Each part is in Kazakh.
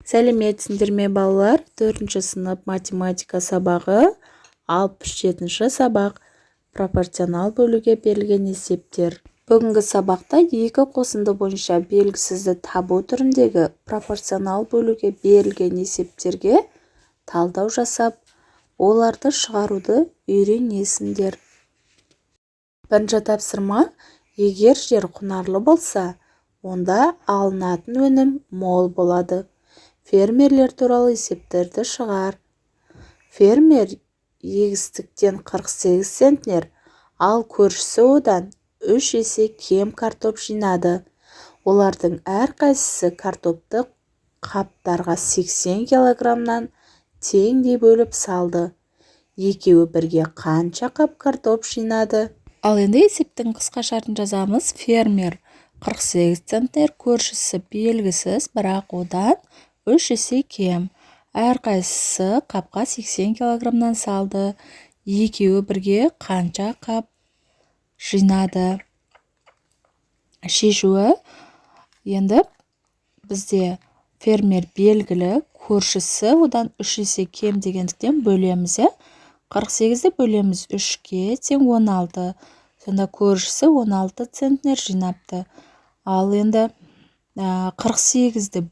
Сәлеметсіңдер ме, балалар! Төртінші сынып, математика сабағы, 67-сабақ, пропорционал бөлуге берілген есептер. Бүгінгі сабақта екі қосынды бойынша белгісізді табу түріндегі пропорционал бөлуге берілген есептерге талдау жасап, оларды шығаруды үйренесіңдер. Бірінші тапсырма. Егер жер құнарлы болса, онда алынатын өнім мол болады. Фермерлер туралы есептерді шығар. Фермер егістіктен 48 центнер, ал көршісі одан 3 есе кем картоп жинады. Олардың әрқайсысы картопты қаптарға 80 килограммнан теңдей бөліп салды. Екеуі бірге қанша қап картоп жинады? Ал енді есептің қысқа шартын жазамыз. Фермер 48 центнер, көршісі белгісіз, бірақ одан 3 есе кем. Әрқайсысы қапқа 80 килограммнан салды. Екеуі бірге қанша қап жинады? Шешуі. Енді бізде фермер белгілі, көршісі одан 3 есе кем дегендіктен, бөлеміз, иә. 48-ді бөлеміз 3-ке, тең 16. Сонда көршісі 16 центнер жинапты. Ал енді 48-ді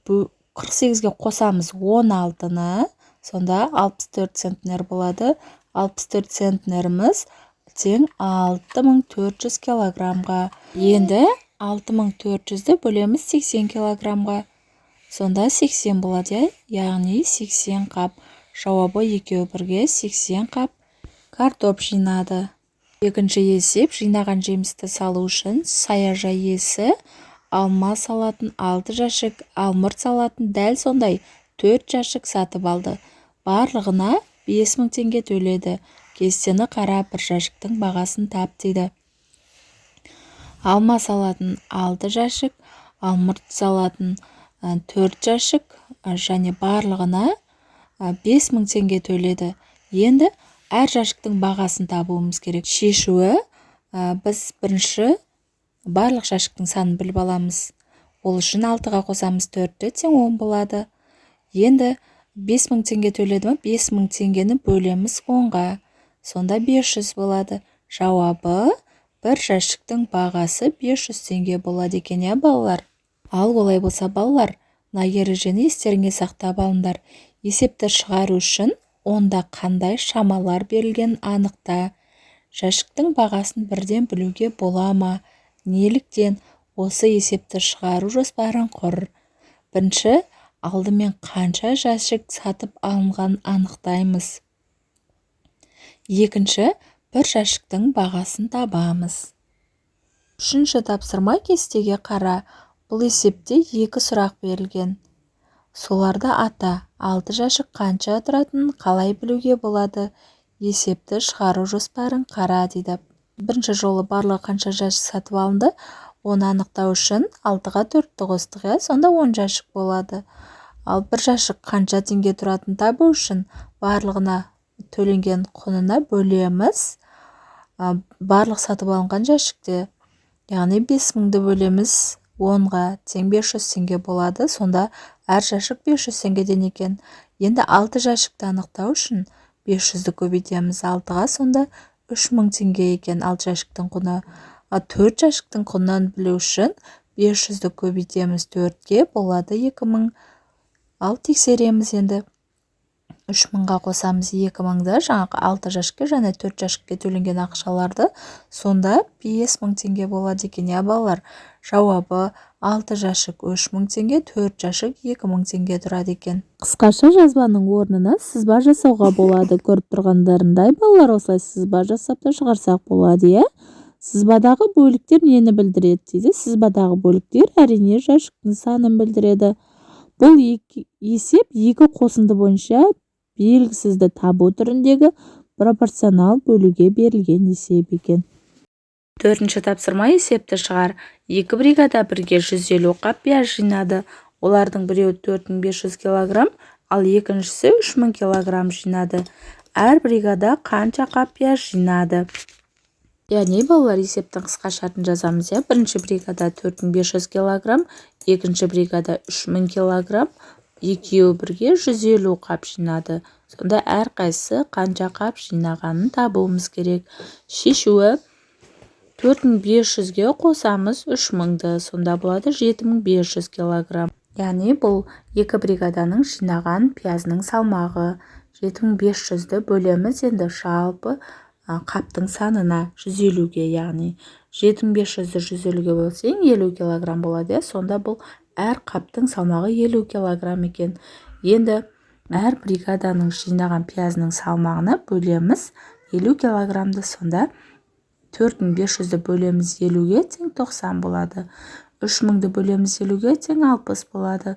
48-ге қосамыз 16-ны, сонда 64 центнер болады. 64 центнеріміз тең 6400 килограммға. Енді 6400-ді бөлеміз 80 килограммға, сонда 80 болады, иә, яғни 80 қап. Жауабы: екеуі бірге 80 қап картоп жинады. Екінші есеп. Жинаған жемісті салу үшін саяжай иесі алма салатын алты жәшік, алмұрт салатын дәл сондай төрт жәшік сатып алды. Барлығына 5000 теңге төледі. Кестені қара, бір жәшіктің бағасын тап дейді. Алма салатын алты жәшік, алмұрт салатын төрт жәшік және барлығына 5000 теңге төледі. Енді әр жәшіктің бағасын табуымыз керек. Шешуі. Біз бірінші барлық жәшіктің санын біліп аламыз. Ол үшін алтыға қосамыз төртті, тең 10 болады. Енді 5000 теңге төледі ма? 5000 теңгені бөлеміз 10-ға, сонда 500 болады. Жауабы: бір жәшіктің бағасы 500 теңге болады екен, иә, балалар? Ал олай болса, балалар, мына ережені естеріңе сақтап алыңдар. Есепті шығару үшін онда қандай шамалар берілгенін анықта. Жәшіктің бағасын бірден білуге бола ма? Неліктен? Осы есепті шығару жоспарын құр. Бірінші, алдымен қанша жәшік сатып алынғанын анықтаймыз. Екінші, бір жәшіктің бағасын табамыз. Үшінші тапсырма. Кестеге қара. Бұл есепте екі сұрақ берілген, соларды ата. Алты жәшік қанша тұратынын қалай білуге болады? Есепті шығару жоспарын қара дейді. Бірінші жолы барлығы қанша жәшік сатып алынды, оны анықтау үшін алтыға төртті қостық, иә, сонда 10 жәшік болады. Ал бір жәшік қанша теңге тұратынын табу үшін барлығына төленген құнына бөлеміз барлық сатып алынған жәшікте, яғни 5000-ді бөлеміз 10-ға, тең 500 теңге болады. Сонда әр жәшік 500 теңгеден екен. Енді алты жәшікті анықтау үшін 500-ді көбейтеміз алтыға, сонда 3000 теңге екен алты жәшіктің құны. Ал төрт жәшіктің құнын білу үшін 500-ді көбейтеміз төртке, болады 2000. Ал тексереміз енді. 3000-ға қосамыз 2000-ды, жаңағы алты жәшікке және төрт жәшікке төленген ақшаларды, сонда 5000 теңге болады екен, иә, балалар? Жауабы: алты жәшік 3000 теңге, төрт жәшік 2000 теңге тұрады екен. Қысқаша жазбаның орнына сызба жасауға болады. Көріп тұрғандарындай, балалар, осылай сызба жасап та шығарсақ болады, иә. Сызбадағы бөліктер нені білдіреді дейді. Сызбадағы бөліктер, әрине, жәшіктің санын білдіреді. Бұл есеп екі қосынды бойынша белгісізді табу түріндегі пропорционал бөлуге берілген есеп екен. Төртінші тапсырма. Есепті шығар. Екі бригада бірге 150 қап пияз жинады. Олардың біреуі 4500 килограмм, ал екіншісі 3000 килограмм жинады. Әр бригада қанша қап пияз жинады? Яғни, балалар, есептің қысқа шартын жазамыз, иә. Бірінші бригада 4500 килограмм, екінші бригада 3000 килограмм. Екеуі бірге 150 қап жинады. Сонда әрқайсысы қанша қап жинағанын табуымыз керек. Шешуі: 4500-ге қосамыз 3000-ды, сонда болады 7500 килограмм. Яғни бұл екі бригаданың жинаған пиязының салмағы. 7500-ді бөлеміз енді жалпы қаптың санына, 150-ге. Яғни 7500-ді 150-ге бөлсең, 50 килограмм болады, иә. Сонда бұл әр қаптың салмағы 50 килограмм екен. Енді әр бригаданың жинаған пиязының салмағына бөлеміз 50 килограммды. Сонда 4500-ді бөлеміз 50-ге, тең 90 болады. 3000-ды бөлеміз 50-ге, тең 60 болады.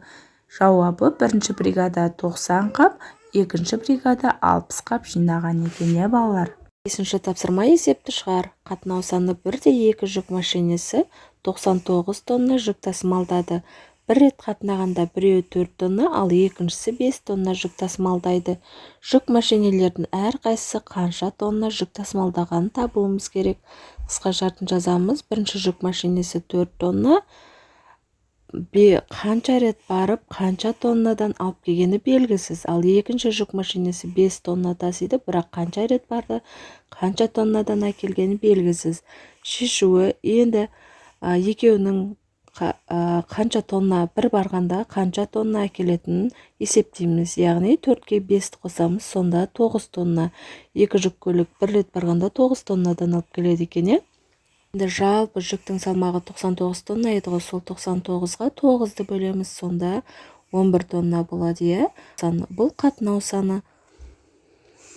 Жауабы: бірінші бригада 90 қап, екінші бригада 60 қап жинаған екен, иә, балалар? Бесінші тапсырма. Есепті шығар. Қатынау саны 1,2 жүк машинесі 99 тонна жүк тасымалдады. Бір рет қатынағанда біреуі 4 тонна, ал екіншісі 5 тонна жүк тасымалдайды. Жүк машинелердің әрқайсысы қанша тонна жүк тасымалдағанын табуымыз керек. Қысқа шартын жазамыз. Бірінші жүк машинесі 4 тонна. Қанша рет барып, қанша тоннадан алып келгені белгісіз. Ал екінші жүк машинесі 5 тонна тасиды, бірақ қанша рет барды, қанша тоннадан әкелгені белгісіз. Шешуі: енді екеуінің қанша тонна, бір барғанда қанша тонна әкелетінін есептейміз. Яғни 4-ке 5-ті қосамыз, сонда 9 тонна. Екі жүк көлік бір рет барғанда 9 тоннадан алып келеді екен, иә. Енді жалпы жүктің салмағы 99 тонна еді ғой, сол 99-ға 9-ды бөлеміз, сонда 11 тонна болады, иә. Бұл қатынау саны.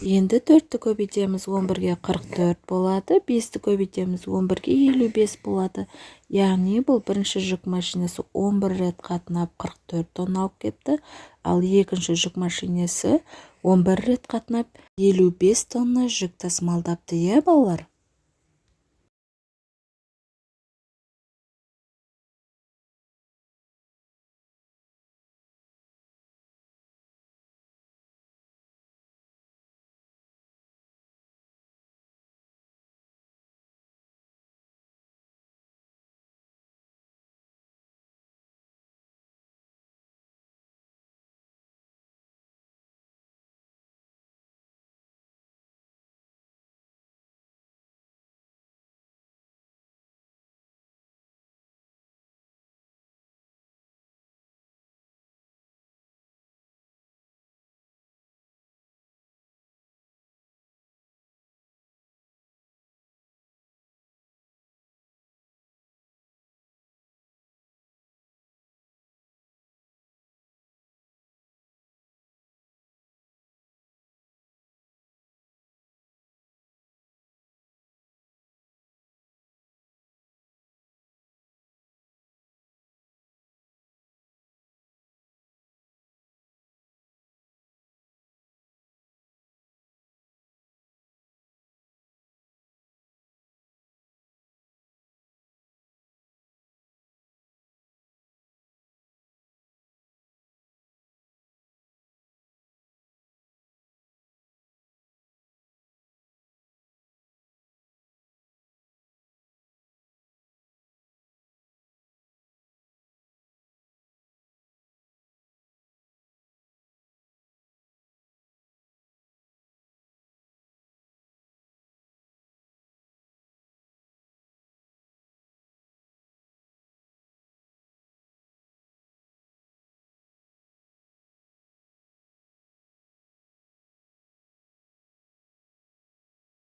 Енді 4-ті көбейтеміз 11-ге, 44 болады. 5-ті көбейтеміз 11-ге, 55 болады. Яғни бұл бірінші жүк машинасы 11 рет қатынап, 44 тонна алып кетті, ал екінші жүк машинасы 11 рет қатынап, 55 тонна жүк тасымалдапты, иә, балалар?